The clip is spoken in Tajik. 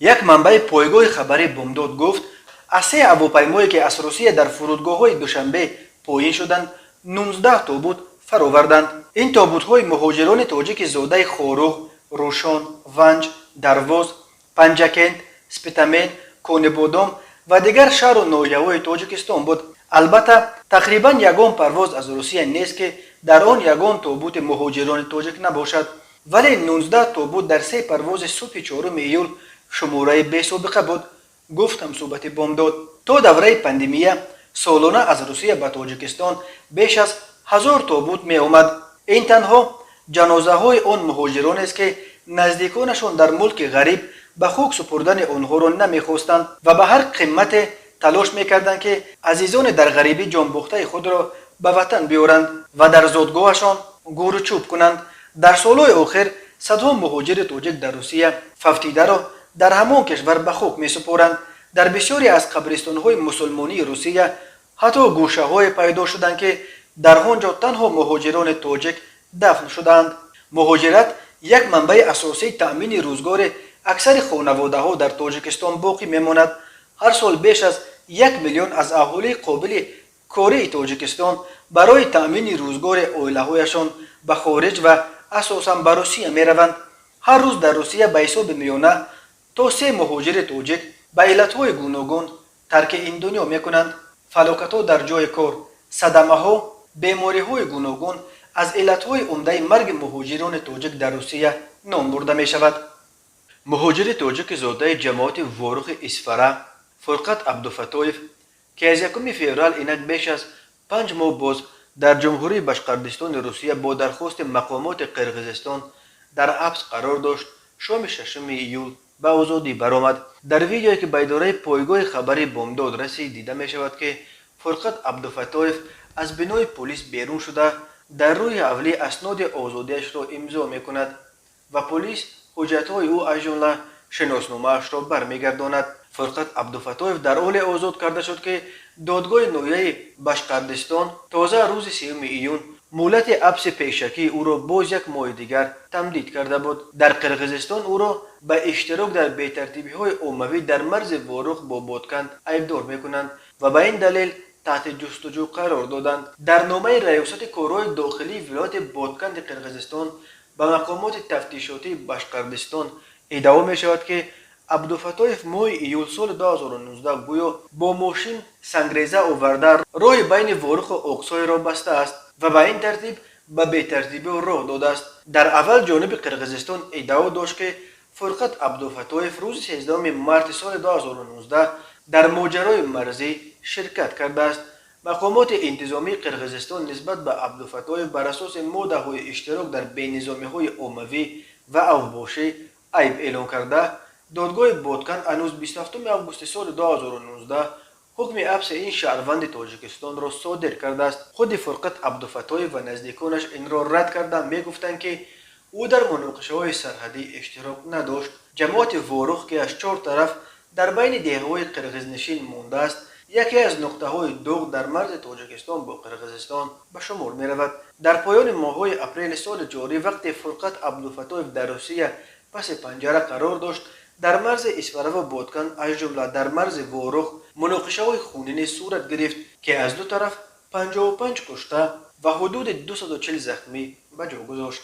Як манбаи пойгоҳи хабарии Бомдод гуфт, аз се ҳавопаймое, ки аз Русия дар фурудгоҳҳои Душанбе поин шуданд, 19 тобут фароварданд. Ин тобутҳои муҳоҷирони тоҷики зодаи Хоруғ, Рӯшон, Ванҷ, Дарвоз, Панҷакент, Спитамен, Конибодом ва дигар шаҳру ноҳияҳои Тоҷикистон буд. Албатта, тақрибан ягон парвоз аз Русия нест, ки дар он ягон тобути муҳоҷирони тоҷик набошад, вале 19 тобут дар се парвози субҳи 4 июл шумораи бесобиқа буд, гуфт ҳамсӯҳбати Бомдод. То давраи пандемия солона аз Русия ба Тоҷикистон беш аз 1000 тобут меомад. Ин танҳо ҷанозаҳои он муҳоҷиронест, ки наздиконашон дар мулки ғариб ба хок супурдани онҳоро намехостанд ва ба ҳар қимате талош мекарданд, ки азизони дар ғарибӣ ҷонбохтаи худро ба ватан биёранд ва дар зодгоҳашон гӯру чӯб кунанд. Дар солҳои охир садҳо муҳоҷири тоҷик дар Русия фавтидаро дар ҳамон кишвар ба хок месупоранд. Дар бисёре аз қабристонҳои мусулмонии Русия ҳатто гӯшаҳое пайдо шуданд, ки дар он ҷо танҳо муҳоҷирони тоҷик дафн шудаанд. Муҳоҷират як манбаи асосии таъмини рӯзгори аксари хонаводаҳо дар Тоҷикистон боқӣ мемонад. Ҳар сол беш аз 1 миллион аз аҳолии қобили кории Тоҷикистон барои таъмини рӯзгори оилаҳояшон ба хориҷ ва асосан ба Русия мераванд. Ҳар рӯз дар Русия ба ҳисоби миёна то се муҳоҷири тоҷик ба иллатҳои гуногун тарки ин дунё мекунанд. Фалокатҳо дар ҷои кор, садамаҳо, бемориҳои гуногун аз иллатҳои умдаи марги муҳоҷирони тоҷик дар Русия ном бурда мешавад. Муҳоҷири тоҷики зодаи ҷамоати Ворухи Исфара Фурқат Абдуфаттоев, ки аз 1 феврал, инак беш аз 5 моҳ боз, дар Ҷумҳурии Башқардистони Русия бо дархости мақомоти Қирғизистон дар ҳабс қарор дошт, шоми 6 июл ба озодӣ баромад. Дар видеое, ки ба идораи пойгоҳи хабарии Бомдод расид, дида мешавад, ки Фурқат Абдуфаттоев аз бинои полис берун шуда, дар рӯи ҳавлӣ асноди озодиашро имзо мекунад ва полис ҳуҷҷатҳои ӯ, аз ҷумла шиносномаашро бармегардонад. Фурқат Абдуфаттоев дар ҳоле озод карда шуд, ки додгоҳи ноҳияи Башқардистон тоза рӯзи 3 июн муҳлати ҳабси пешакии ӯро боз як моҳи дигар тамдид карда буд. Дар Қирғизистон ӯро ба иштирок дар бетартибиҳои оммавӣ дар марзи Ворух бо Ботканд айбдор мекунанд ва ба ин далел таҳти ҷустуҷӯ қарор доданд. Дар номаи Раёсати корҳои дохилии вилояти Ботканди Қирғизистон ба мақомоти тафтишотии Башқардистон иддао мешавад, ки Абдуфаттоев моҳи июл соли 2019 гӯё бо мошин сангреза оварда, роҳи байни Воруху Оқсойро бастааст ва ба ин тартиб ба бетартибиҳо роҳ додааст. Дар аввал ҷониби Қирғизистон иддао дошт, ки Фурқат Абдуфаттоев рӯзи 13 марти соли 2019 дар моҷарои марзӣ ширкат кардааст. Мақомоти интизомии Қирғизистон нисбат ба Абдуфаттоев бар асоси моддаҳои иштирок дар бенизомиҳои оммавӣ ва авбошӣ айб эълон карда, додгоҳи Ботканд ҳанӯз 27 августи соли 2019 ҳукми ҳабси ин шаҳрванди Тоҷикистонро содир кардааст. Худи Фурқат Абдуфаттоев ва наздиконаш инро рад карда, мегуфтанд, ки ӯ дар муноқишаҳои сарҳадӣ иштирок надошт. Ҷамоати Ворух, ки аз чор тараф дар байни деҳаҳои қирғизнишин мондааст, яке аз нуқтаҳои доғ дар марзи Тоҷикистон бо Қирғизистон ба шумор меравад. Дар поёни моҳҳои апрели соли ҷорӣ, вақте Фурқат Абдуфаттоев дар Русия паси панҷара қарор дошт, дар марзи Исфараву Ботканд, аз ҷумла дар марзи Ворух, муноқишаҳои хунинӣ сурат гирифт, ки аз ду тараф 55 кушта ва ҳудуди 240 захмӣ ба ҷо гузошт.